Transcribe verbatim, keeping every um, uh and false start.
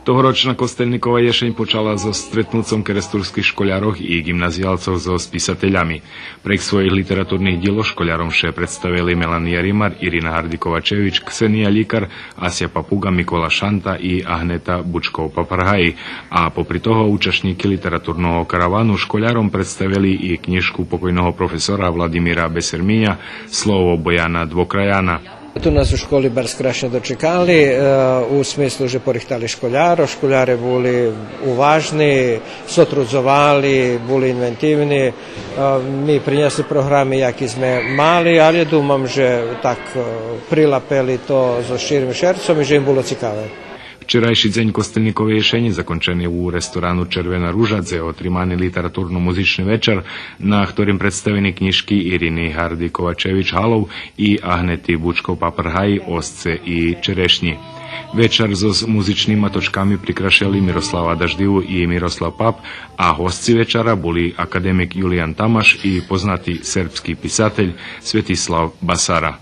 Тогорочна Костельникова єшень почала зоз стретнуцом керестурских школярох и ґимназиялцох зоз писателями. Прейґ своїх литературних дїлох школяром ше представели Мелания Римар, Ирина Гарди-Ковачевич, Ксения Лїкар, Ася Папуґа, Микола Шанта и Агнета Бучков-Папаргаї. А попри того, учашнїки литературного каравану школяром представели и кнїжку покойного професора Владимира Бесермия „Слово Бояна Двокраяна“. Ту нас у школи барз крашнє дочекали, е, у смислу же порихтали школярох, школяре були уважни, сотрудзовали, були инвентивни. Е, ми принєсли програми, яки зме мали, але думам же так, е, прилапели то зоз щирим шерцом и же им було цикаве. Вчерайши дзень Костельниковей єшенї закончени у ресторану „Червена ружа“, дзе отримани литературно-музични вечар, на хторим представени кнїжки Ирини Гарди-Ковачевич „Галов“ и Агнети Бучков-Папаргаї „Осце и черешнї“. Вечар зоз музичнима точками прикрашели Мирослава Даждиву и Мирослав Пап, а госци вечара були академик Юлиян Тамаш и познати сербски писатель Светислав Басара.